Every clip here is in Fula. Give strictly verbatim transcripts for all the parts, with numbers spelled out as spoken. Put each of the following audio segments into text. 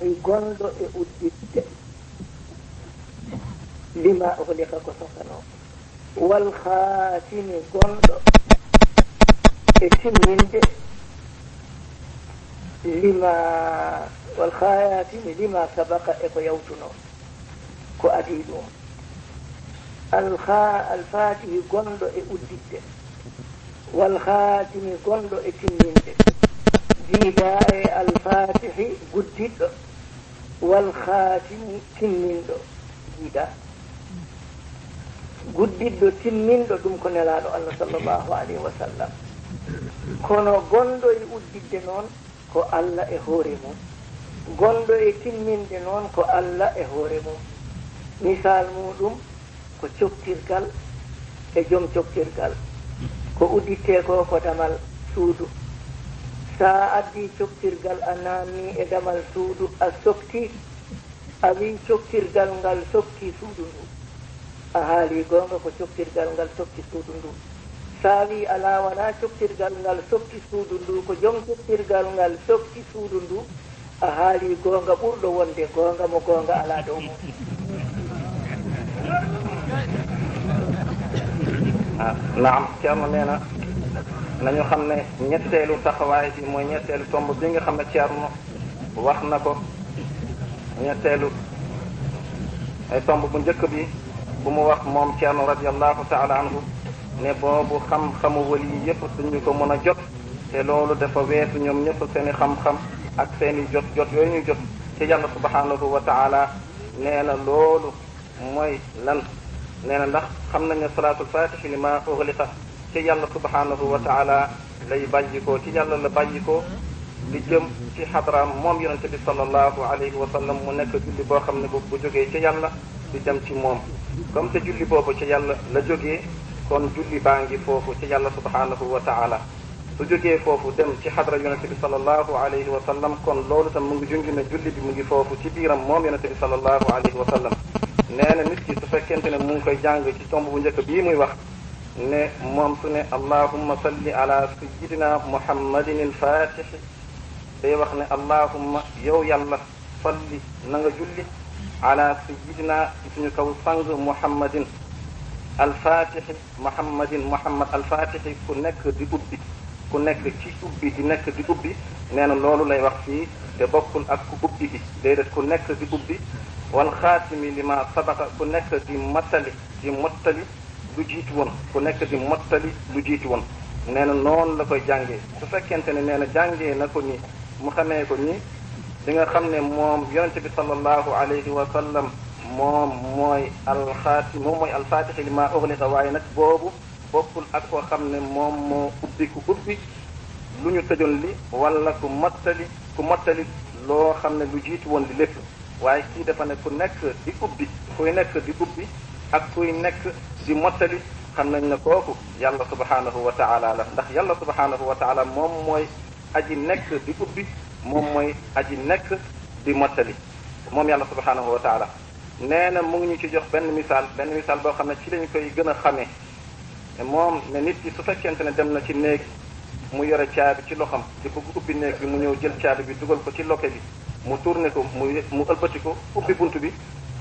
gonɗo e udditde, lima ughliqa, ko sokanoo. Wal khatimi, gonɗo e timminde, lima, wal khatimi lima sabaqa, e ko yawtunoo, ko adii ɗum. Al kha-, al fatihi, gonɗo e udditde. Wal khatimi, gonɗo e timminde. Jiidaa e al fatihi, gudditɗo. Wal khatimi, timminɗo. Jiidaa. Gudditɗo, timminɗo, ɗum ko Nelaaɗo Allah sallallahu alayhi wa sallam. Kono gonɗo e udditde noon, ko Allah e hoore mum. Gonɗo e timminde noon, ko Allah e hoore mum. Misaal muuɗum ko coktirgal e joom coktirgal. Ko uddittee ko, ko damal suudu. So a addii coktirgal, a naamnii e damal suudu, a soktii, a wii coktirgal ngal soktii suudu ndu. A haalii goonga, ko coktirgal ngal sokti suudu ndu. So a wii alaa, wanaa coktirgal ngal sokti suudu ndu, ko joom coktirgal ngal sokti suudu ndu, a haalii goonga ɓurɗo wonde goonga mo goonga alaa dow mum. Ah, naam, Ceerno nee na, nañu xam ne ñetteelu taxawaay bi mooy ñetteelu tomb bi nga xam ne Ceerno wax na ko. Ñetteelu, ay tomb bu njëkk bi, bu mu wax moom Ceerno radiyallahu taala anhu, ne boobu xam-xamu wali yépp duñu ko mën a jot, te loolu dafa weesu ñoom ñëpp seeni xam-xam ak seeni jot, jot yooyu ñu jot ci Yàlla subhanahu wa taala. Nee na loolu mooy lan? Nee na ndax xam nañ ne salaatul faatihi li ma ughliqa ci Yàlla subhanahu wa taala lay bàyyi ko, ci Yàlla la bàyyi ko, li jëm ci xadraam moom Yonent bi sallallahu alayhi wa sallam, mu nekk julli boo xam ne bu, bu jógee ci Yàlla di dem ci moom. Comme te julli boobu ci Yàlla la jógee, kon julli baa ngi foofu ci Yàlla subhanahu wa taala. Su jógee foofu dem ci xadra Yonent bi sallallahu alayhi wa sallam, kon loolu tam mu ngi junj ne julli bi mu ngi foofu ci biiram moom Yonent bi sallallahu alayhi wa sallam. Nee na nit ki su fekkente ne mu ngi koy jàng ci tomb bu njëkk bii muy wax, ne moom su ne allahumma salli ala sayyidina muhammadin al-fatih, day wax ne allahumma, yow Yàlla, salli, na nga julli, ala sayyidina, ci suñu kaw sang, muhammadin al-fatih, muhammadin, muhammad al-fatih, ku nekk di ubbi, ku nekk ci ubbi, di nekk di ubbi. Nee na loolu lay wax fii, te bokkul ak ku ubbi gi, déedéet, ku nekk di ubbi. Wal xaatimi lima sabaqa, ku nekk di mottali, di mottali lu jiitu woon, ku nekk di mottali lu jiitu woon. Nee na noonu la koy jàngee. Su fekkente ne nee na jàngee na ko nii, mu xamee ko nii, di nga xam ne moom Yonent bi sallallahu alayhi wa sallam moom mooy alxaati-, moom mooy alfaatixi li ma uxliqa, waaye nag boobu bokkul ak koo xam ne moom moo ubbi ku ubbi lu ñu tëjoon li, wala ku mottali, ku mottali loo xam ne lu jiitu woon li lépp. Waaye kii dafa ne ku nekk di ubbi, kuy nekk di ubbi ak kuy nekk di mottali, xam nañ ne kooku Yàlla subhanahu wa taala la, ndax Yàlla subhanahu wa taala moom mooy aji nekk di ubbi, moom mooy aji nekk di mottali, moom Yàlla subhanahu wa taala. Nee na mu ngi ñu ci jox benn misaal, benn misaal boo xam ne ci lañ koy gën a xamee. Te moom ne nit ki su fekkente ne dem na ci néeg, mu yore caabi ci loxam, di bëgg ubbi néeg bi, mu ñëw jël caabi bi dugal ko ci loke bi, mu tourné ko, mu, mu ëlbati ko, ubbi bunt bi.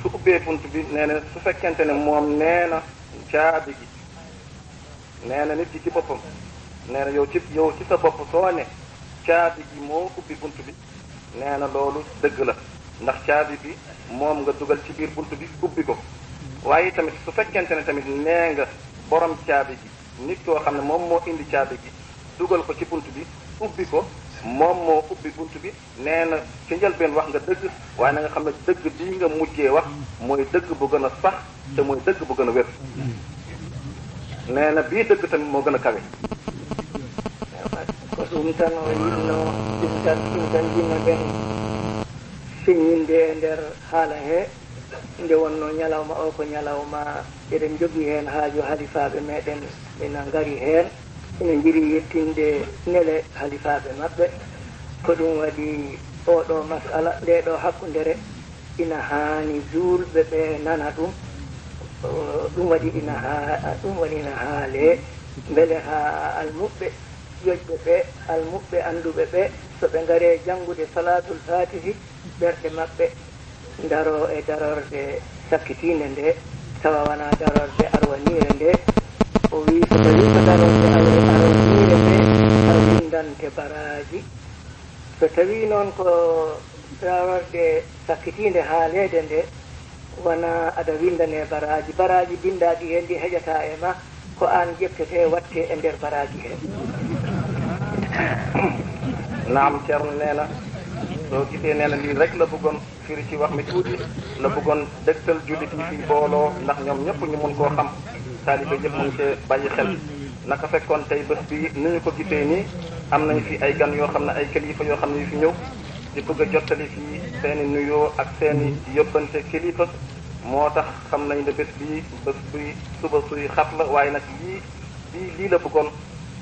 Su ubbee bunt bi, nee na su fekkente ne moom nee na caabi gi, nee na nit ki ci boppam, nee na yow ci, yow ci sa bopp soo ne caabi gi moo ubbi bunt bi, nee na loolu dëgg la, ndax caabi bi moom nga dugal ci biir bunt bi, ubbi ko. Waaye tamit su fekkente ne tamit nee nga borom caabi gi, nit koo xam ne moom moo indi caabi gi dugal ko ci bunt bi, ubbi ko, moom moo ubbi bunt bi, nee na ci njëlbeen wax nga dëgg, waaye na nga xam ne dëgg bii nga mujjee wax mooy dëgg bu gën a sax, te mooy dëgg bu gën a wér. Nee na bii dëgg tamit moo gën a kawe. Ko ɗum tan o yiɗno, ɗum tan, ɗum tan jinnoɗen feññinde e nder haala he. Nde wonnoo ñalawma o ko ñalawma eɗen njogii heen haaju, halifaaɓe meɗen ina ngari heen, ina njiri yettinde nele halifaaɓe maɓɓe. Ko ɗum waɗi oɗo masala, nde ɗo hakkundere, ina haani juulɓe ɓe nana ɗum. Ɗum waɗi ina haa-, ɗum waɗi ina haalee mbele haa almuɓɓe ƴoƴɓe ɓe, almuɓɓe annduɓe ɓe, so ɓe ngaree janngude Salaatul Faatihi, ɓerɗe maɓɓe, daroo e darorde sakkitiinde nde, tawa wanaa darorde arwaniire nde. O wiyi, so tawii ko darorde ar-, arwaniire nde, a winndante baraaji. So tawii noon ko darorde sakkitiinde haaleede nde, wanaa aɗa winndane baraaji. Baraaji binndaaɗi heen ɗi heƴataa e ma, ko aan ƴettete watte e nder baraaji he. Naam, Ceerno nee na, soo gisee nee na lii rek la bëggoon firi ci wax mi tuuti, la bëggoon dégtal jullit yi fii booloo, ndax ñoom ñëpp ñu mun koo xam, taalibe yëpp mun cee bàyyi xel. Naka fekkoon tey bés bi ni ñu ko gisee nii, am nañ fi ay gan yoo xam ne ay kilifa yoo xam ne yu fi ñëw di bëgg a jottali fii seeni nuyoo ak seeni yóbbante kilifa. Moo tax xam nañ ne bés bi bés buy suba suy xat la, waaye nag lii lii lii la bëggoon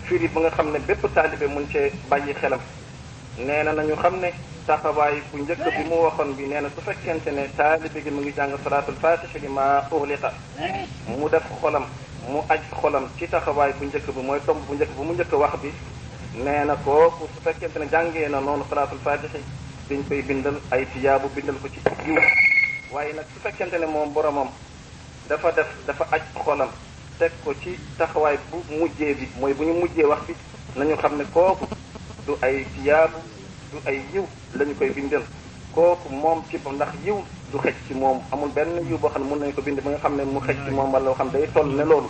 firi ba nga xam ne bépp taalibe mun cee bàyyi xelam. Nee na nañu xam ne taxawaay bu njëkk bi mu waxoon bi, nee na su fekkente ne taalibe gi mu ngi jàng salaatul faatihi li ma uxliqa, mu def xolam, mu aj xolam ci taxawaay bu njëkk bi, mooy tomb bu njëkk bu mu njëkk wax bi. Nee na kooku su fekkente ne jàngee na noonu salaatul faatihi, dañ koy bindal ay tiyaabu, bindal ko ci yiw. Waaye nag su fekkente ne moom boromam dafa def, dafa aj xolam, teg ko ci taxawaay bu mujjee bi, mooy bu ñu mujjee wax bi, nañu xam ne kooku du ay tiyaabu, du ay yiw lañu koy bindal. Kooku moom ci bopp, ndax yiw du xëj ci moom, amul benn yiw boo xam ne mën nañu ko bind ba nga xam ne mu xëj ci moom, wala loo xam day toll ne loolu.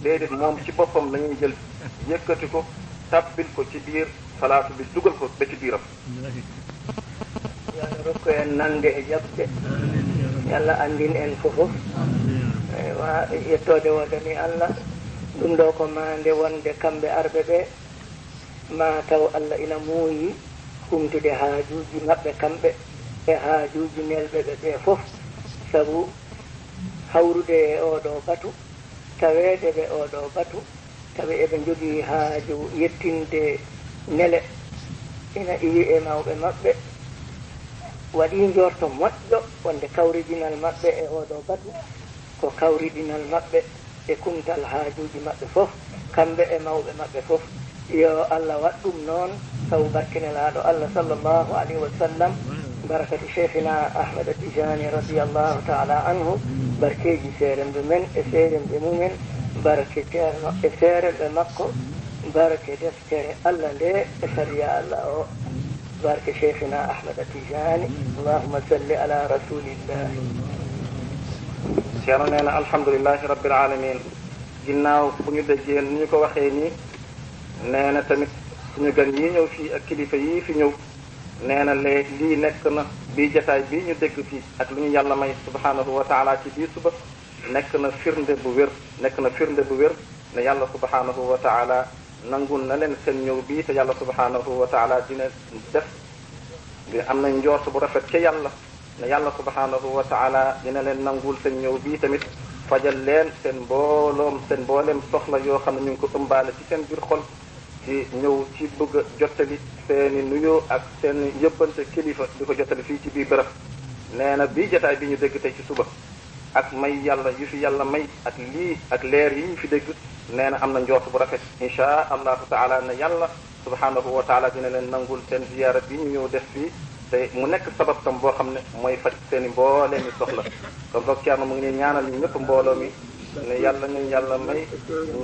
Déedéet, moom ci boppam la ñuy jël, yëkkati ko, tàbbil ko ci biir salaatu bi, dugal ko ba ci biiram. Yo Allah rokku en nande e jaɓde. Yo Allah anndin en fof. Eywa, yettoode woodani Allah. Ɗum ɗo ko maande wonde kamɓe arɓe ɓe, ma taw Allah ina muuyi humtude haajuuji maɓɓe kamɓe e haajuuji nelɓe ɓe ɓe fof, sabu hawrude e oo ɗoo batu, taweede ɓe oo ɗoo batu, tawi eɓe njogii haaju yettinde nele, ina iwi e mawɓe maɓɓe, waɗii njoorto moƴƴo wonde kawridinal maɓɓe e oo ɗoo batu ko kawridinal maɓɓe e kumtal haajuuji maɓɓe fof, kamɓe e mawɓe maɓɓe fof. Yo Allah waɗ ɗum noon, sabu barke Nelaaɗo Allah sallallahu alayhi wa sallam, barakati Cheikhina Ahmada Tijani radiyallahu taala anhu, barkeeji seeremɓe men e seeremɓe mumen, barke Ceerno e seeremɓe makko, barke deftere Allah nde e sariya Allah o, barke Cheikhina Ahmada Tijani. Allahumma salli ala rasulillah. Ceerno nee na alhamdulillahi rabbil alamin. Ginnaaw bu ñu déggee ni ñu ko waxee nii, nee na tamit suñu gan yi ñëw fii ak kilifa yi fi ñëw, nee na lee lii nekk na bii jataay bii ñu dégg fii ak lu ñu Yàlla may subhanahu wa taala ci bii suba, nekk na firnde bu wér, nekk na firnde bu wér ne Yàlla subhanahu wa taala nangul na leen seen ñëw bii, te Yàlla subhanahu wa taala dina def, bi am na njoort bu rafet ca Yàlla ne Yàlla subhanahu wa taala dina leen nangul seen ñëw bii tamit, fajal leen seen mbooloom, seen mbooleem soxla yoo xam ne ñu ngi ko ëmbaale ci seen biir xol, ci ñëw ci bëgg a jottali seeni nuyoo ak seen yóbbante kilifa, di ko jottali fii ci biir bërëb. Nee na bii jataay bi ñu dégg tey ci suba ak may Yàlla yu fi Yàlla may ak lii ak leer yi ñu fi dégg, nee na am na njoort bu rafet, incha allahu taala, ne Yàlla subhanahu wa taala dina leen nangul seen ziyaara bi ñu ñëw def fii, te mu nekk sabab tam boo xam ne mooy faj seeni mbooleemi soxla. Kon boog Ceerno mu ngi ñuy ñaanal ñu ñëpp, mbooloo mi, ne Yàlla ñu Yàlla may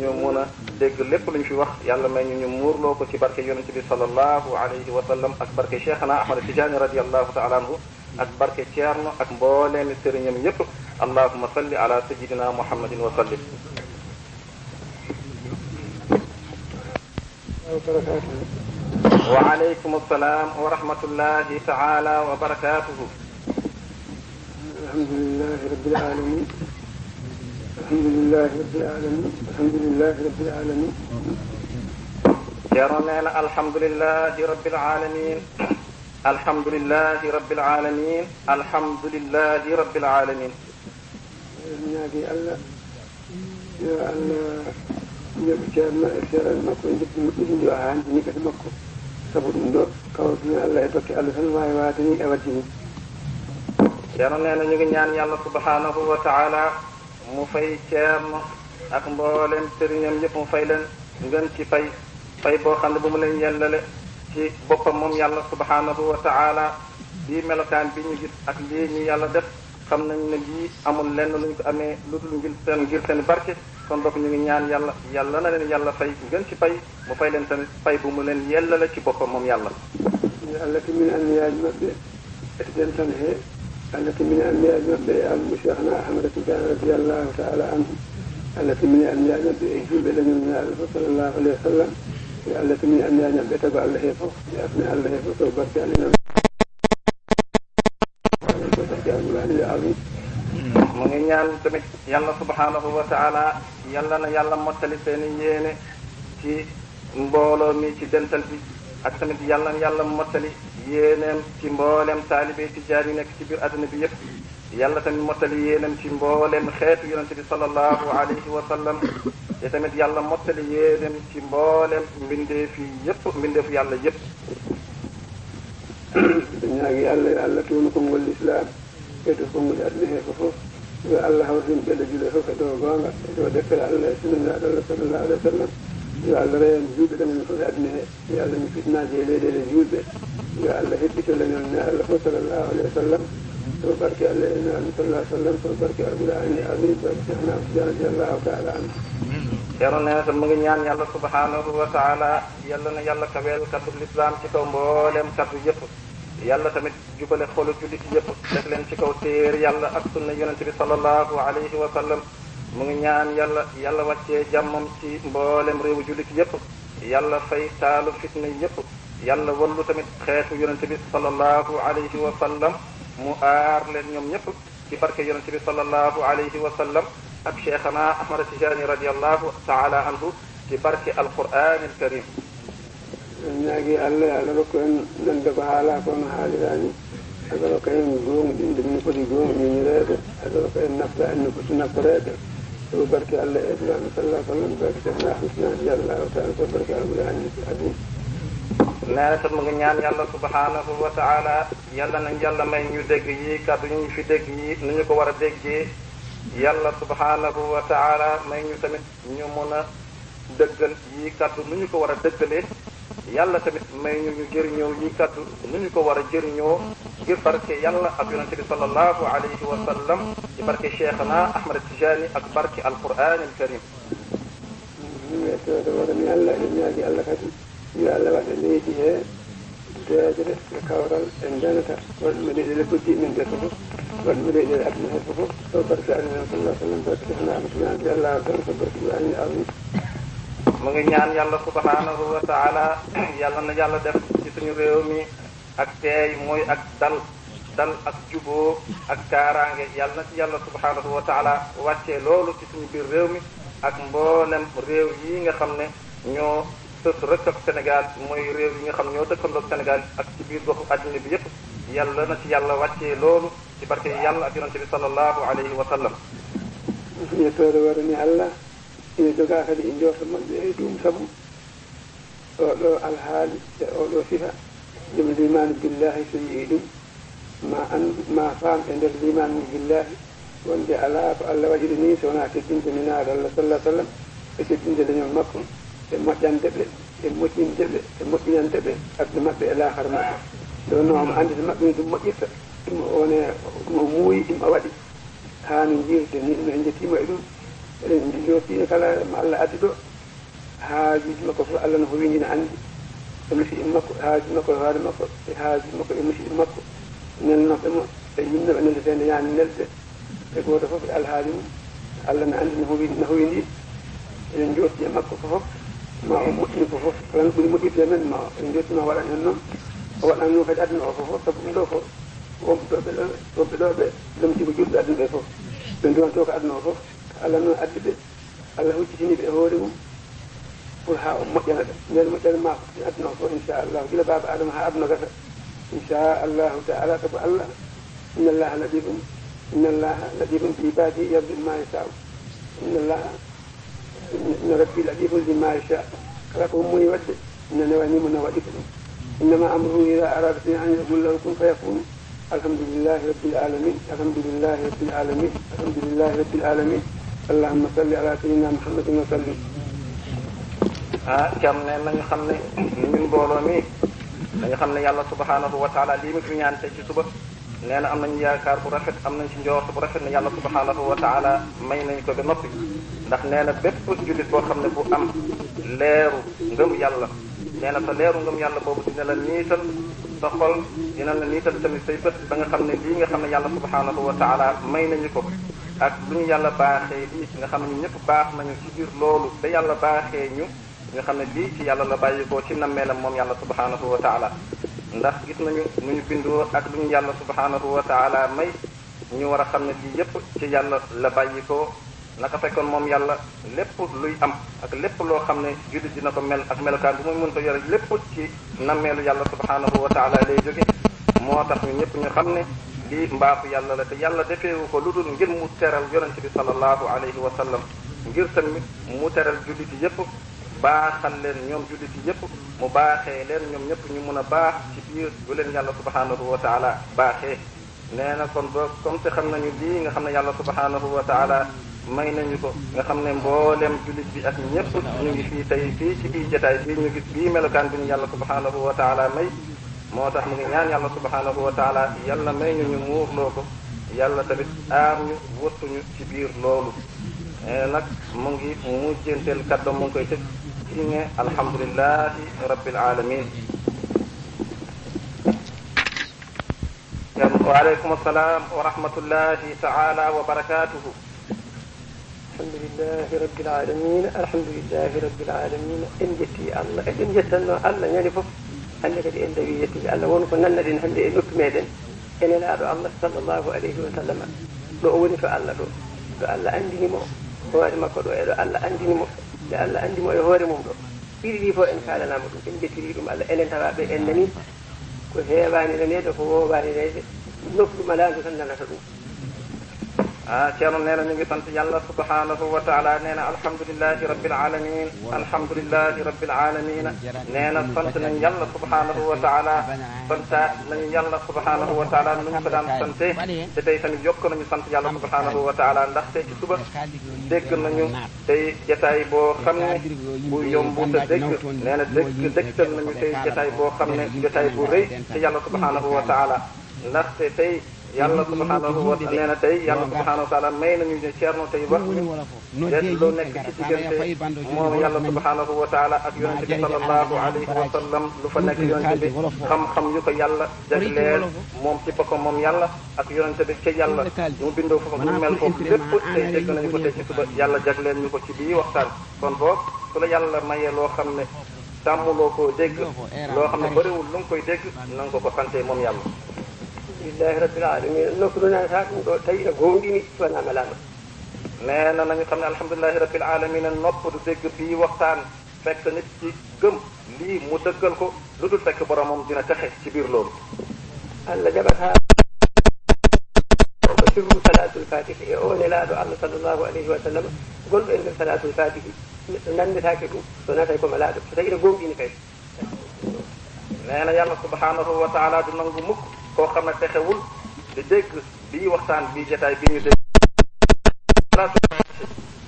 ñu mun a dégg lépp lu ñu fi wax, Yàlla may ñu ñu muurloo ko ci barke Yonent bi sallallahu alayhi wa sallam ak barke Cheikhana Ahmad Tijani radiyallahu taala anhu ak barke Ceerno ak mbooleemi sëriñam yépp. Allahumma salli ala sayyidina Muhammadin wa sallim. Wa alaykum assalam wa rahmatullahi taala wa barakatuhu. الحمد لله رب العالمين. الحمد لله رب العالمين. الحمد لله رب العالمين. Ceerno nee na alhamdulillahi rabbil alamin. Alhamdulillahi rabbil alamin. Alhamdulillahi rabbil alamin. Eɗen ñaagi Allah yo Allah yoɓ Ceerno e seereer makko e njoɓdi moƴƴiri ndi o haanjini ɓete makko. Sabu ɗum ɗo kawrutumi Allah e dokke Allah tan waawi waade ni e waɗde ni. Ceerno nee na ñu ngi ñaan Yàlla subhanahu wa taala mu fay Ceerno ak mboolem sëriñam yëpp, mu fay leen ngën ci fay, fay boo xam ne bu mu leen yellale ci boppam moom Yàlla subhanahu wa taala. Bii melokaan bi ñu gis ak lii ñu Yàlla def, xam nañ ne lii amul lenn luñ ko amee lu dul ngir seen, ngir seen barke. Kon bokk ñu ngi ñaan Yàlla, Yàlla na leen Yàlla fay ngën ci pay, mu fay leen tamit pay bu mu leen yellale ci boppam moom Yàlla. Yo Allah timmina anniyaaji maɓɓe e dental he. Allah timmina anniyaaji maɓɓe e almu Cheikhna Ahmada Tidiane radiyallahu ta'ala anhu. Allah timmina anniyaaji maɓɓe e julɓe leñol Nulaaɗo fof sallallahu alayhi wa sallam. Yo Allah timmina anniyaaji maɓɓe e tago Allah he fof, e aduna Allah he fof, to barke Allah. Mu ngi ñaan tamit Yàlla subhanahu wa ta'ala, Yàlla na Yàlla mottali seeni yéene ci mbooloo mi, ci dental bi, ak tamit Yàlla na Yàlla mottali yéeneem ci mboolem taalibe Tijaan yi nekk ci biir àdduna bi yépp. Yàlla tamit mottali yéeneem ci mboolem xeetu Yonent bi sallallahu alayhi wa sallam. Te tamit Yàlla mottali yéeneem ci mboolem mbindeef yi yépp, mbindeefu Yàlla yépp. Ñaagi Allah, yo Allah townu konngol Lislaam, ɓeydo konngol aduna he ko fof. Yo Allah hawrin ɓeɗe juule fof e dow goonga, e dow deftere Allah e sunna Nulaaɗo Allah sallallahu alayhi wa sallam. Yo Allah reyan juulɓe ɗumen fof e aduna he. Yo Allah mi fitnaaji e leyɗeele juulɓe. Yo Allah heɓɓito leñol Nulaaɗo Allah fof sallallahu alayhi wa sallam. To barke Allah e Nulaaɗo sallallahu alayhi wa sallam, to barke Al-Qur'aani al-Aziim, barke Cheikhna Tidiane radiyallahu ta'ala anhu. Ceerno nee na mu ngi ñaan Yàlla subhanahu wa ta'ala, Yàlla na Yàlla kaweel kaddu Lislaam ci kaw mboolem kaddu yépp. Yàlla tamit jubale xolu jullit yépp, teg leen ci kaw téere Yàlla ak sunna Yonent bi sallallahu alayhi wa sallam. Mu ngi ñaan Yàlla, Yàlla wàccee jàmmam ci mboolem réewu jullit yépp. Yàlla fay taalu fitna yépp. Yàlla wallu tamit xeetu Yonent bi sallallahu alayhi wa sallam, mu aar leen ñoom ñépp ci barke Yonent bi sallallahu alayhi wa sallam ak Cheikhana Ahmad Tijani radiyallahu ta'ala anhu ci barke Al-Qur'an al-Karim. En ñaagi Allah, yo Allah rokku en nande ko haalaa ko no haaliraani. Allah rokka en gooŋɗinde no foti gooŋɗinireede. Allah rokka en nafra en no foti nafreede. Sabu barke Allah e Nulaaɗo sallallahu alayhi wa sallam, barke Seydina Ahmad Tijani radiyallahu ta'ala, sabu barke Al-Qur'aani al-Aziim. Nee na tam mu ngi ñaan Yàlla subhanahu wa ta'ala, Yàlla nañ Yàlla may ñu dégg yi kàddu ñu fi dégg yi nu ñu ko war a déggee. Yàlla subhanahu wa ta'ala may ñu tamit ñu mën a dëggal yi kàddu nu ñu ko war a dëggalee. Yàlla tamit may ñu ñu jëriñoo yi kàddu nu ñu ko war a jëriñoo, ngir barke Yàlla ak Yonent bi sallallahu alayhi wa sallam, ci barke Cheikhana Ahmad Tijani ak barke Al-Qur'an al-Karim. Min wettooɗo wonani Allah, eɗen ñaagi Allah kadi, yo Allah waɗ e leydi he deeƴre e kawral e ndenata, waɗ mo leyɗeele koddiiɗe men ɗe fof, waɗ mo leyɗeele aduna he fof, to barke Annabi sallallahu alayhi wa sallam, barke Seydina Muhammad, radiyallahu ta'ala, to barke Ibrahima Amin. Mu ngi ñaan Yàlla subhanahu wa ta'ala, Yàlla na Yàlla def ci suñu réew mi ak teey, mooy ak dal, dal ak juboo ak kaaraange. Yàlla na ci Yàlla subhanahu wa ta'ala wàccee loolu ci suñu biir réew mi ak mboolem réew yi nga xam ne ñoo sës rek ak Sénégal, mooy réew yi nga xam ñoo dëkkandoog Sénégal ak ci biir goxu àddina bi yépp. Yàlla na ci Yàlla wàccee loolu ci barke Yàlla ak Yonent bi sallallahu alayhi wa sallam. Yettooɗo wonani Allah, ina jogaa kadi e njorto moƴƴo e ɗum, sabu oɗo alhaali e oɗo sifa, ɗum limaanu billahi so yi'i ɗum, ma anndu, ma faam e nder limaanu billahi, wonde alaa ko Allah waɗiri ni so wonaa teddinde Nulaaɗo Allah sallallahu alayhi wa sallam, e teddinde leñol makko, e moƴƴande ɓe, e moƴƴinde ɓe, e moƴƴinande ɓe aduna maɓɓe e laakara maɓɓe. Nde wonnoo omo anndi so maɓɓe ɗum moƴƴirta, ɗum o woni, ɗum o muuyi, ɗum o waɗi. Haa no njiirde ni, ɗum en njettiima e ɗum. Eɗen njortii kala mo Allah addi ɗo, haajuuji makko fof Allah no howindina anndi. E musiɗɗo makko, haajuuji makko e hoore makko, e haajuuji makko e musiɗɗo makko. Nelnooɓe mo e yimɓe ɓe nelde feende yaani nelde. E gooto fof e alhaali mum. Allah no anndi no howi-, no howindi. Eɗen njortii e makko fof fof. Ma o moƴƴin fof fof. Kala no ɓuri moƴƴirde e men, ma eɗen njortii ma o waɗan heen noon. O waɗan noon kadi aduna o fof fof. Sabu ɗum ɗo ko wonɓe ɗo ɓe, wonɓe ɗo ɓe lomtii ko julɓe aduna ɓe fof. Ɓe nduwanto ko aduna o fof. Allah noon addi ɓe. Allah huccitini ɓe e hoore mum pour haa o moƴƴana ɓe. Ndeen moƴƴere maako e aduna o fof, inchallah. Gila baaba Adama haa aduna gasa. Inchallahu ta'ala, sabu Allah, inna Allaha latifun, inna Allaha latifun bi ibadihi yarzuqu ma yasha'u. Inna Allaha, inna Rabbi latifun lima yasha. Kala ko muuyi waɗde, ina newanii mo, na waɗi ko ɗum. Innama amruhu ida arada shay'an an yaqula lahu kun fayakun. Alhamdulillahi rabbil alamin, alhamdulillahi rabbil alamin, alhamdulillahi rabbil alamin. Allahumma salli ala sayyidina Muhammadin wa sallim. Ah, Ceerno, nee nañu xam ne ñun mbooloo mi, Nañu xam ne Yàlla subhaanahu wa taala lii mu fi ñaan tey ci suba, nee na am nañu yaakaar bu rafet, am nañ ci njoort bu rafet ne Yàlla subhaanahu wa taala may nañu ko ba noppi. Ndax nee na bépp jullit boo xam ne bu am leeru ngëm Yàlla, nee na sa leeru ngëm Yàlla boobu dina la niital sa xol, dina la niital tamit say bët, ba nga xam ne lii nga xam ne Yàlla subhaanahu wa taala may nañu ko, ak lu ñu Yàlla baaxee lii nga xam ne ñu ñëpp baax nañu ci biir loolu, te Yàlla baaxee ñu, ñu xam ne lii ci Yàlla la bàyyi ko ci nammeelam moom Yàlla subhaanahu wa taala. Ndax gis nañu nu ñu bindoo ak lu ñu Yàlla subhaanahu wa taala may, ñu war a xam ne lii yépp ci Yàlla la bàyyi ko. Naka fekkoon moom Yàlla, lépp luy am ak lépp loo xam ne jullit dina ko mel ak melokaan bu muy mënta yore, lépp ci nammeelu Yàlla subhaanahu wa taala lay jóge. Moo tax ñu ñëpp ñu xam ne lii mbaaxu Yàlla la, te Yàlla defeewu ko lu dul ngir mu teral Yonent bi sallallahu alayhi wa sallam, ngir tamit mu teral jullit yi yépp, baaxal leen ñoom jullit yi yépp, mu baaxee leen ñoom ñëpp ñu mun a baax ci biir bu leen Yàlla subhaanahu wa taala baaxee. Nee na kon ba, comme te xam nañu lii nga xam ne Yàlla subhaanahu wa taala may nañu ko, nga xam ne mboolem jullit bi ak ñëpp ñu ngi fii tey fii ci biir jotaay bii, ñu gis bii melokaan bi ñu Yàlla subhaanahu wa taala may. Moo tax mu ngi ñaan Yàlla subhaanahu wa taala, Yàlla may ñu ñu muurloo ko, Yàlla tamit aar ñu, wottuñu ci biir loolu. Eh, nag mu ngi mujjanteel kàddoom, mu ngi koy tëj ci ne alhamdulillahi rabbil alamin. Wa aleykum assalaam wa rahmatullahi taala wa barakatuhu. Alhamdulillahi rabbil alamin, alhamdulillahi rabbil alamin. En jetti Allah, eɗen jettanno Allah ñande fof. Hannde kadi en dawi yettude Allah, won ko nannaɗen hannde e noppi meɗen, e Nelaaɗo Allah sallallahu alayhi wa sallam, ɗo o woni to Allah ɗo, ɗo Allah anndini mo hoore makko ɗo, e ɗo Allah anndini mo, ɗo Allah anndi mo e hoore mum ɗo. Ɗiɗi ɗi fof en kaalanaama ɗum, en jettiri ɗum Allah, enen tawaaɓe en nani ko heewaani naneede, ko woowaani naneede, nokku malaandu tan nanata ɗum. Ah, Ceerno nee na ñu ngi sant Yàlla subhaanahu wa taala, nee na alhamdulillahi rabbil alamin, alhamdulillahi rabbil alamin. Nee na sant nañ Yàlla subhaanahu wa taala, santaat nañ Yàlla subhaanahu wa taala nu ñu ko daan sante, te tey tamit yokk nañu sant Yàlla subhaanahu wa taala, ndaxte ci suba dégg nañu tey jataay boo xam ne bu yomb te dégg, nee na dégg, dégtal nañu tey jataay boo xam ne jataay bu rëy ci Yàlla subhaanahu wa taala, ndaxte tey Yàlla subhaanahu wa, nee na tey Yàlla subhaanahu wa taala may nañu ne Ceerno tey wax ñu des lu nekk ci diggante moom Yàlla subhaanahu wa taala ak Yonent bi sallallahu alayhi wa sallam, lu fa nekk Yonent bi, xam-xam yu ko Yàlla jagleel moom ci boppam moom Yàlla ak Yonent bi ca Yàlla, mu bindoo foofu, mu mel foofu, lépp tey dégg nañu ko tey ci suba, Yàlla jagleel ñu ko ci bii waxtaan. Kon boog su la Yàlla mayee loo xam ne tàmmuloo koo dégg, loo xam ne bëriwul lu nga koy dégg, na nga ko ko sante moom Yàlla. Alhamdulillahi rabbil alamin. Nokku ɗo nanata ɗum ɗo tawi ina goonɗini, so wonaa malaama. Nee na nañu xam ne alhamdulillahi rabbil alamin, nopp du dégg bii waxtaan fekk nit ci gëm lii mu dëggal ko, lu dul fekk boromam dina texe ci biir loolu. Allah jaɓata ko sirru salatul fatihi e o Nelaaɗo Allah sallallahu alayhi wa sallam, gonɗo e nder salatul fatihi, neɗɗo nanndetaake ɗum so natay ko malaaɗo, so tawi ina goonɗini kay. Nee na Yàlla subhaanahu wa taala du nangu mukk koo xam ne texewul di dégg bii waxtaan, bii jataay, bii ñu dégg.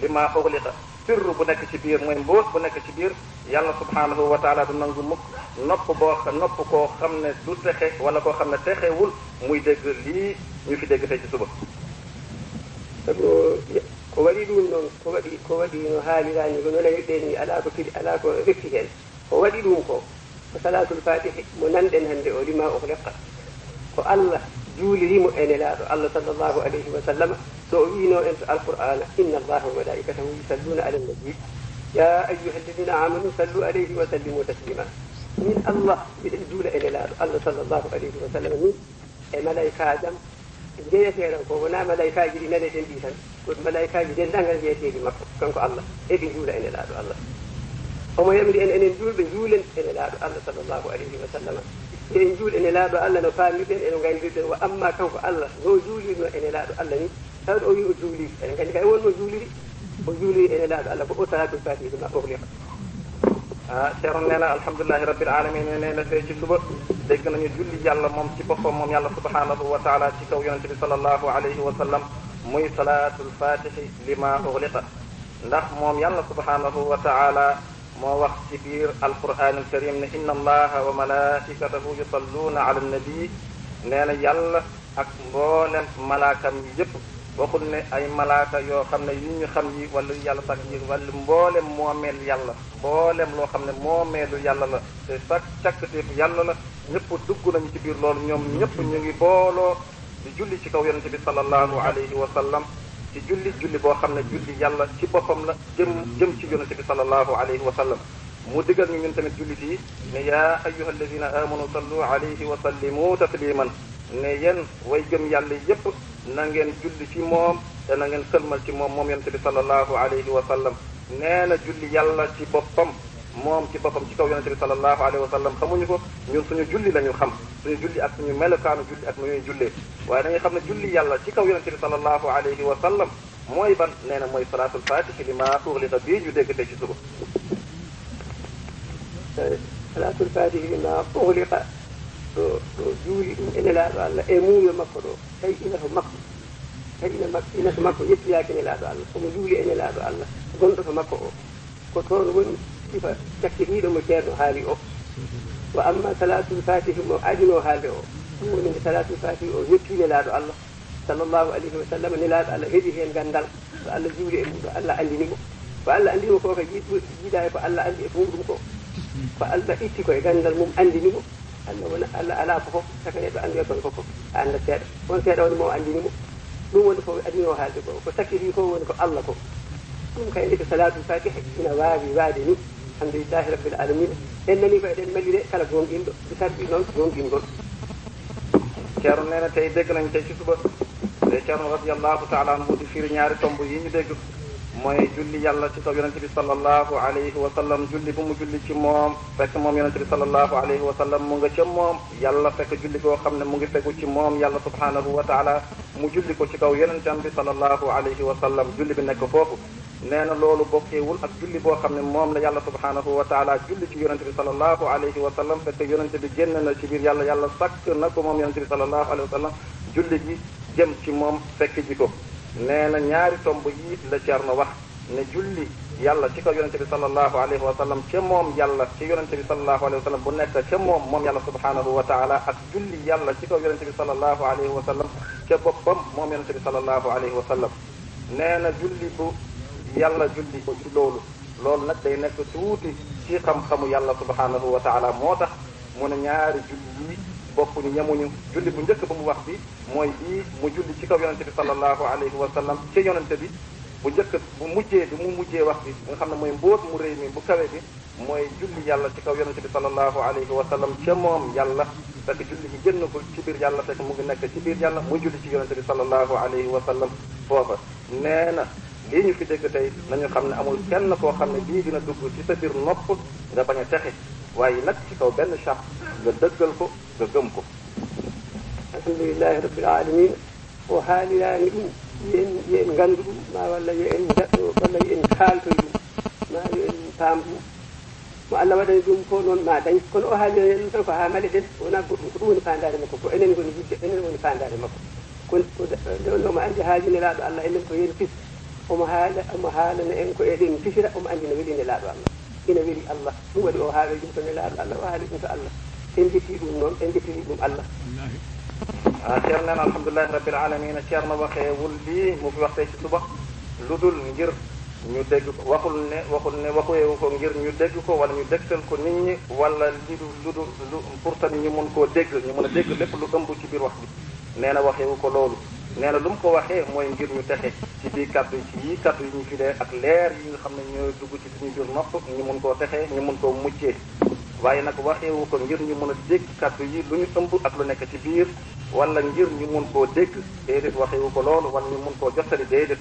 Lima ughliqa, sirru bu nekk ci biir, mooy mbóot bu nekk ci biir, Yàlla subhaanahu wa taala du nangu mukk nopp boo xa-, nopp koo xam ne du texe wala koo xam ne texewul muy dégg lii ñu fi dégg tey ci suba. Sabu ko waɗi ɗum noon, ko waɗi, ko waɗi no haaliraani, ko no nawi ɓe ni, alaa ko firi, alaa ko refti heen. Ko waɗi ɗum ko, ko salatul fatihi mo nanɗen hannde o, lima ughliqa, ko Allah juuliri mo e Nelaaɗo Allah sallallahu alayhi wa sallam, so o wiino en to Alqur'aana, inna Allaha wa malaikatahu yusalluna ala nabi, ya ayyuha alladina amanu sallu alayhi wa sallimu taslima. Min Allah, miɗen juula e Nelaaɗo Allah sallallahu alayhi wa sallam, min e malaikaajam, jeyeteeɗo ko wonaa malaykaaji ɗi naneten ɗi tan, ko malaykaaji denndaangal jeyeteeɗi makko, kanko Allah, eɓe njuula e Nelaaɗo Allah. Omo yamiri en, enen juulɓe, njuulen e Nelaaɗo Allah sallallahu alayhi wa sallam. Eɗen njuula e Nelaaɗo Allah no faamirɗen e no nganndirɗen, wa amma kanko Allah, no o juulirno e Nelaaɗo Allah ni, tawde o wi o juuli, eɗen nganndi kay wonno juuliri, o juuli e Nelaaɗo Allah ko o salaatul fatihi ma ughliqa. Ah, Ceerno nee na, alhamdulillahi rabbil alamin, nee na tey ci suba dégg nañu julli Yàlla moom ci boppam, moom Yàlla subhanahu wa taala, ci kaw Yonent bi sallallahu alayhi wa sallam, muy salaatul fatihi lima ughliqa. Ndax moom Yàlla subhanahu wa taala moo wax ci biir Alquraanul Karim ne: "Inna Allaha wa malaa'ikatahu yusalluuna ala nabi." Nee na Yàlla ak mboolem malaakam yi yépp. Waxul ne ay malaaka yoo xam ne yu ñu xam yi, wala yu Yàlla sàkk yi, wala mboolem moomeel Yàlla, mboolem loo xam ne moomeelu Yàlla la, te sàkk càkkateefu Yàlla la, ñëpp dugg nañu ci biir loolu. Ñoom ñëpp ñu ngi booloo di julli ci kaw Yonent bi sallallahu alayhi wa sallam, ci julli, julli boo xam ne julli Yàlla ci boppam la, jëm, jëm ci Yonent bi sallallahu alayhi wa sallam. Mu digal ñu ñun tamit jullit yi ne: "Yaa ayyuha alladina amanu sallu alayhi wa sallimu tasliman." Ne: "Yéen way gëm Yàlla yépp, na ngeen julli ci moom, te na ngeen sëlmal ci moom, moom Yonent bi sallallahu alayhi wa sallam." Nee na julli Yàlla ci boppam, moom ci boppam, ci kaw Yonent bi sallallahu alayhi wa sallam, xamuñu ko. Ñun suñu julli la ñu xam, suñu julli ak suñu melokaanu julli ak nu ñuy jullee. Waaye dañuy xam ne julli Yàlla ci kaw Yonent bi sallallahu alayhi wa sallam mooy ban? Nee na mooy salaatul faatihi li maa ughliqa bii ñu dégg tey ci suba. Salaatul faatihi li maa ughliqa, ɗo, ɗo juuli ɗum e Nelaaɗo Allah e muuyo makko ɗo, tawi ina to makko, tawi ina makko, ina to makko, yettoyaaki Nelaaɗo Allah, omo juuli e Nelaaɗo Allah gonɗo to makko o. Ko toon woni sifa cakkitiiɗo mo Ceerno haali o. Wa amma salaatul faatihi mo adinoo haalde o, ɗum woni nde salaatul faatihi o yettii Nelaaɗo Allah sallallahu alayhi wa sallam, Nelaaɗo Allah heɓi heen ganndal, ko Allah juuli e mum, ko Allah anndini mo. Ko Allah anndini mo ko, ko yiɗ-, yiɗaa e ko Allah anndi e ko muɗum ko. Ko Allah itti ko e ganndal mum, anndini mo. Allah wona, Allah alaa ko fof, saka neɗɗo anndoya toon ko fof. A anndat seeɗa. On seeɗa woni mo anndini mo. Ɗum woni ko adinoo haalde ko, ko sakkiti ko woni ko Allah ko. Ɗum kay ndeke salaatul faatiha ina waawi waade ni. Alhamdulillahi rabbil aalamiina. En nanii ko eɗen malire kala goonɗinɗo, bi sarɗi noon goonɗingol. Ceerno nee na tey dégg nañ tey ci suba, te Ceerno radiyallahu taala anhu di firi ñaari tomb yi ñu dégg, mooy julli Yàlla ci kaw Yonent bi sallallahu alayhi wa sallam, julli bu mu julli ci moom, fekk moom Yonent bi sallallahu alayhi wa sallam mu nga ca moom Yàlla, fekk julli goo xam ne mu ngi fegu ci moom Yàlla subhanahu wa taala, mu julli ko ci kaw Yonentam bi sallallahu alayhi wa sallam, julli bi nekk foofu. Nee na loolu bokkeewul ak julli boo xam ne moom la Yàlla subhanahu wa taala julli ci Yonent bi sallallahu alayhi wa sallam, fekk Yonent bi génn na ci biir Yàlla, Yàlla sàkk na ko moom Yonent bi sallallahu alayhi wa sallam, julli gi jëm ci moom fekk ji ko. Nee na ñaari tomb yi la Ceerno wax, ne julli Yàlla ci kaw Yonent bi sallallahu alayhi wa sallam, ca moom Yàlla, ci Yonent bi sallallahu alayhi wa sallam, bu nekk ca moom, moom Yàlla subhanahu wa taala, ak julli Yàlla ci kaw Yonent bi sallallahu alayhi wa sallam, ca boppam, moom Yonent bi sallallahu alayhi wa sallam. Nee na julli bu Yàlla julli ko ci loolu, loolu nag day nekk tuuti ci xam-xamu Yàlla subhanahu wa taala. Moo tax mu ne ñaari julli yi bokkuñu, yemuñu. Julli bu njëkk ba mu wax bi mooy bii mu julli ci kaw Yonent bi sallallahu alayhi wa sallam, ci Yonent bi bu njëkk, bu mujjee, bi mu mujjee wax bi, nga xam ne mooy mbóot mu rëy mi, bu kawe bi, mooy julli Yàlla ci kaw Yonent bi sallallahu alayhi wa sallam, ca moom Yàlla, fekk julli gi génn ko ci biir Yàlla, fekk mu ngi nekk ci biir Yàlla, muy julli ci Yonent bi sallallahu alayhi wa sallam foofa. Nee na lii ñu fi dégg tey, nañu xam ne amul kenn koo xam ne lii dina dugg ci sa biir nopp nga bañ a texe, waaye nag ci kaw benn charte, nga dëggal ko, nga gëm ko. Alhamdulillahi rabbil aalamiina. O haaliraani ɗum, yo en, yo en nganndu ɗum, ma walla yo en njaɗɗo, walla yo en kaaltoy ɗum, ma yo en paam ɗum. Mo Allah waɗani ɗum ko noon ma dañ. Kono o haalirani en ɗum tan ko haa male ɗen, wonaa goɗɗum. Ko ɗum woni faandaare makko, ko enen ngoni yidde, enen woni faandaare makko. Kono ko nde, nde omo anndi haaju Nelaaɗo Allah, enen ko yo en pis. Omo haala, omo haalana en ko eɗen pisira, omo anndi no weli Nelaaɗo Allah. Ina weli Allah. Ɗum waɗi o haali ɗum to Nelaaɗo Allah, o haali ɗum to Allah. En njettii ɗum noon, en njettirii ɗum Allah. Ah, Ceerno neen, alhamdulillahi rabbil aalamiina. Ceerno waxeewul lii mu fi wax tey ci suba, lu dul ngir ñu dégg ko. Waxul ne, waxul ne, waxeewu ko ngir ñu dégg ko, wala ñu dégtal ko nit ñi, wala li du, lu dul, lu, pour tamit ñu mun koo dégg, ñu mun a dégg lépp lu ëmb ci biir wax bi. Nee na waxeewu ko loolu. Nee na lu mu ko waxee mooy ngir ñu texe ci biir kàddu yi, ci yii kàddu yi ñu fi dee ak leer yi nga xam ne ñooy dugg ci suñu biir nopp, ñu mun koo texee, ñu mun koo muccee. Waaye nag waxeewu ko ngir ñu mun a dégg kàddu yi, lu ñu ëmb ak lu nekk ci biir, wala ngir ñu mun koo dégg. Déedéet, waxeewu ko loolu, wala ñu mun koo jottali. Déedéet.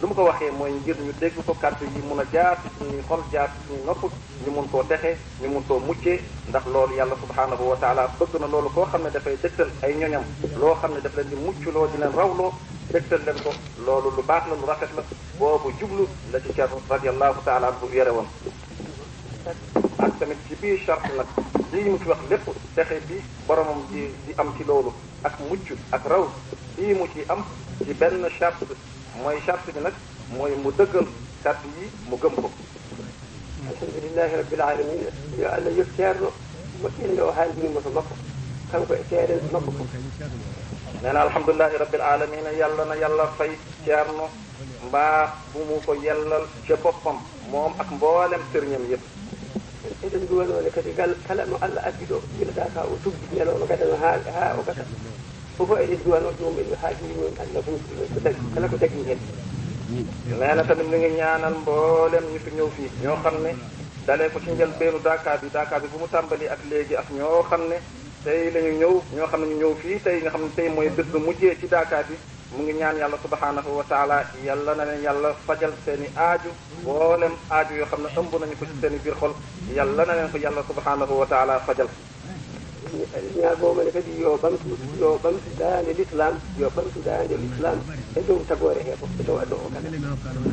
Lu mu ko waxee mooy ngir ñu dégg ko, kàddu yi mun a jaar ci suñuy xol, jaar ci suñuy nopp, ñu mun koo texee, ñu mun koo muccee. Ndax loolu Yàlla subhanahu wa taala bëgg na loolu. Koo xam ne dafay dégtal ay ñoñam loo xam ne daf leen di mucc loo, di leen rawloo, dégtal leen ko, loolu lu baax la, lu rafet la. Boobu jublu la ci Ceerno radiyallahu taala anhu yore woon. Ak tamit ci biir charte nag, lii mu fi wax lépp, texe bi boromam di, di am ci loolu, ak mucc ak raw, lii mu ci am ci benn charte. Mooy charte bi nag mooy mu dëggal kàddu yi, mu gëm ko. Alhamdulillah. Alhamdulillahi rabbil alamin. Yo Allah yettu Ceerno moƴƴinde o haaldi mo to makko, kanko e seeɗen makko fof. Nena alhamdulillahi rabbil alamin, yalla na yalla fay Ceerno mbaa bumu ko yellal ca boppam, moom ak mboolem sëriñam yépp. Eɗen duwanoo ne kadi ngal kala mo Allah addi ɗo, gila daaka o tuggi neloowo gadano haa, haa o gasa. Fof eɗen duwanoo ɗum, en haa jooni noon Allah humpito ko tagi, kala ko tagi heen. Neena tamit mi ngi ñaanal mboolem ñu fi ñëw fii, ñoo xam ne dalee ko ci njëlbeenu daaka bi, daaka bi bu mu tàmbali ak léegi, ak ñoo xam ne tey la ñu ñëw, ñoo xam ne ñu ñëw fii tey, nga xam ne tey mooy bés bu mujjee ci daaka bi. Mu ngi ñaan yàlla subhanahu wa taala, yàlla na leen yàlla fajal seeni aaju, mboolem aaju yoo xam ne ëmb nañu ko ci seeni biir xol, yàlla na leen ko yàlla subhanahu wa taala fajal. Ñaagoo ma ne kadi yo ɓamtu, yo ɓamtu daande l'islam, yo ɓamtu daande l'islam e dow tagoore he fof, e dow addo o kala.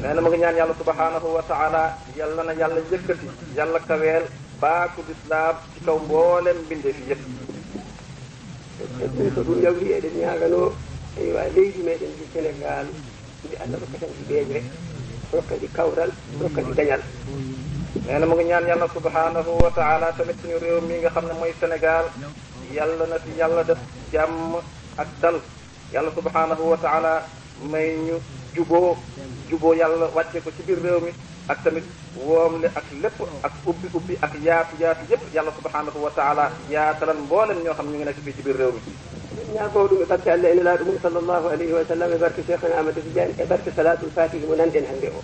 Neena mu ngi ñaan yàlla subhanahu wa taala, yàlla na yàlla yëkkati, yàlla kaweel baatu l'islam ci kaw mboolem mbindeef yi yépp. E ɗum, so ɗum yawti, eɗen ñaaganoo, eywa, leydi meɗen ndi Senegaal, ndi Allah rokka tan ndi ɓeeñre, rokka ndi kawral, rokka ndi dañal. Neena mu ngi ñaan yàlla subhanahu wa taala tamit suñu réew mi nga xam ne mooy Sénégal, yàlla na fi yàlla def jàmm ak dal. Yàlla subhanahu wa taala may ñu juboo, juboo yàlla wàcce ko ci biir réew mi, ak tamit woomle ak lépp, ak ubbi ubbi ak yaatu yaatu yépp, yàlla subhanahu wa taala yaatalal mboolem ñoo xam ñu ngi nekk fii ci biir réew mi. Ñaagoo ɗum e barke Allah e Nelaaɗo mum sallallahu alayhi wa sallam, e barke Cheikhna Ahmad Tidiane, e barke Salatul Fatihi mo nanɗen hannde o.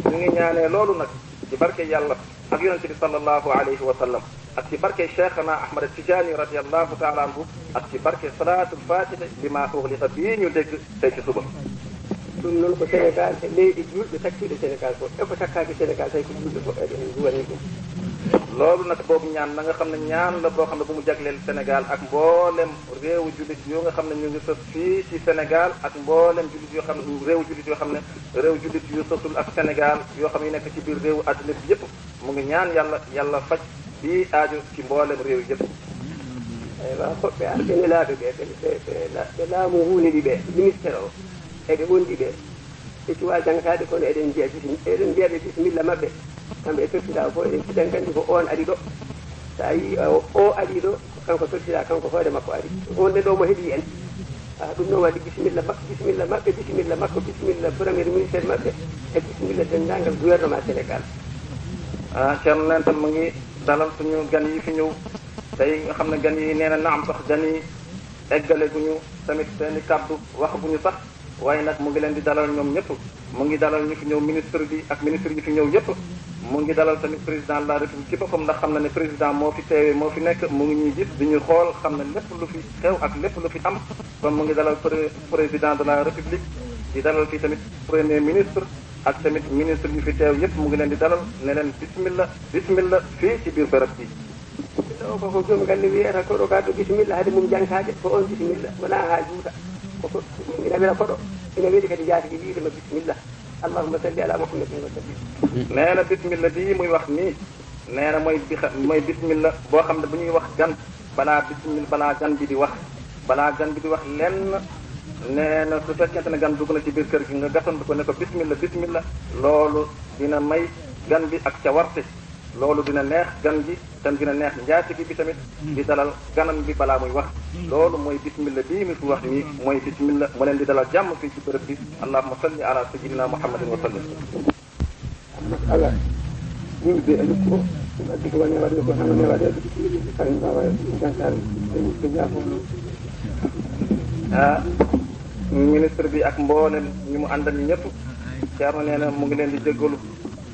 Ñu ngi ñaanee loolu nag ci barke yàlla ak yonente bi sallallahu alayhi wa sallam, ak ci barke Cheikhna Ahmad Tidiane radiyallahu taala anhu, ak ci barke Salatul Fatihi lima ughliqa bii ñu dégg tey ci suba. Ɗum noon ko Senegaal e leyɗe juulɓe takkiiɗe Senegaal fof, e ko takkaaki Senegaal tawi ko juulɓe fof eɗen nduwani ɗum. Loolu nag boobu ñaan na nga xam ne ñaan la boo xam ne bu mu jagleel Sénégal ak mboolem réewu jullit yoo nga xam ne ñu ngi sos fii ci Sénégal, ak mboolem jullit yoo xam ne réewu jullit yoo xam ne réewu jullit yu sosul ak Sénégal yoo xam ne nekk ci biir réewu àddina bi yépp. Mu ngi ñaan yàlla, yàlla faj bii aajo ci mboolem réew yépp. Eywa, hoɓɓe arɓe nelaaɓe ɓe, ɓe, ɓe, ɓe la-, ɓe laamu ngu neli ɓe, ministère o, eɓe wondi ɓe, ɓe cuwa jangtaade, kono eɗen mbiya bisim-, eɗen mbiya ɓe bisimilla maɓɓe. Kamɓe e tottira o fof, eɗen, eɗen nganndi ko oon ari ɗo. So a yii o, o ari ɗo, kanko tottira, kanko hoore makko ari. Wonde ɗo mo heɓi en. Ah, ɗum noon waɗi bisimilla makko, bisimilla maɓɓe, bisimilla makko, bisimilla premier ministre maɓɓe, e bisimilla denndaangal gouvernement Sénégal. Ah, Ceerno neen tam mu ngi dalal suñu gan yi fi ñëw tey, nga xam ne gan yi nee na naam sax gan yi eggale guñu tamit seeni kàddu, wax guñu sax, waaye nag mu ngi leen di dalal ñoom ñëpp. Mu ngi dalal ñu fi ñëw, ministre bi ak ministre yi fi ñëw yépp. Mu ngi dalal tamit président de la république ci boppam, ndax xam na ne président moo fi teewee, moo fi nekk, mu ngi ñuy gis, di ñu xool, xam ne lépp lu fi xew ak lépp lu fi am. Kon mu ngi dalal pré-, président de la république, di dalal fii tamit premier ministre ak tamit ministre yi fi teew yépp. Mu ngi leen di dalal, ne leen bismillah, bismillah fii ci biir bërëb bi. O ko, ko joom galle wiyata koɗo garɗo bisimilla haade mum jangtaade, ko on bisimilla, wona haa juuta. Ko, ko ina wela koɗo, ina weli kadi jaatigi wiyde ma bisimilla. Allahumma salli ala Muhammadin wa sallim. Nee na bismilla bii muy wax nii, nee na mooy bi xa-, mooy bismilla boo xam ne bu ñuy wax gan, balaa bismilla, balaa gan bi di wax, balaa gan bi di wax lenn, nee na su fekkente ne gan dugg na ci biir kër gi, nga gatandu ko ne ko bismilla, bismilla, loolu dina may gan bi ak cawarte. Loolu dina neex gan gi, tam dina neex njaatigi bi tamit, di dalal ganam bi balaa muy wax. Loolu mooy bismilla bii mi fi wax nii, mooy bismilla, mu leen di dalal jàmm fii ci bërëb bi. Allahumma salli ala sayyidina Muhammadin wa sallim. Ala yimɓe en ko ɗum addi ko woni waɗde ko hano ne waɗe. Tan mbawa jantal ɓe ñaafo. Ah, ministre bi ak mboolem ñi mu àndal ñi ñëpp, Ceerno nee na mu ngi leen di jéggalu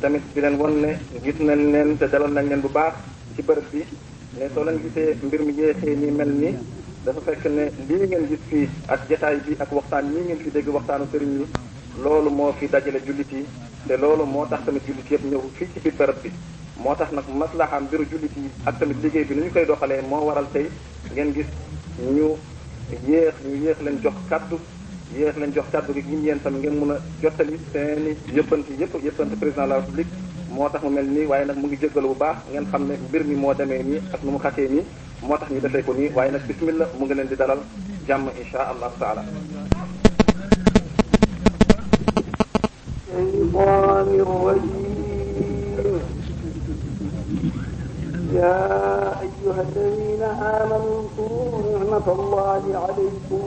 tamit, di leen won ne gis nañ leen te dalal nañ leen bu baax ci bërëb bi. Mais soo leen gisee mbir mi jeexee nii mel nii, dafa fekk ne lii ngeen gis fii ak jataay bi ak waxtaan yi ngeen fi dégg, waxtaanu sëriñ yi, loolu moo fi dajale jullit yi, te loolu moo tax tamit jullit yëpp ñëw fii ci biir bërëb bi. Moo tax nag maslaha mbiru jullit yi ak tamit liggéey bi ni ñu koy doxalee moo waral tey ngeen gis ñu yéex, ñu yéex leen jox kàddu, yéex leen jox kàddu gi, ngir yéen tam ngeen mun a jottali seeni yëbbanti yëpp, yëbbanti président de la république. Moo tax mu mel nii, waaye nag mu ngi jéggalu bu baax, ngeen xam ne mbir mi moo demee nii ak nu mu xatee nii, moo tax ñu defee ko nii. Waaye nag bismillah, mu ngi leen di dalal jàmm, incha allahu taala. الشيطان الرجيم. يا أيها الذين آمنوا اذكروا نعمة الله عليكم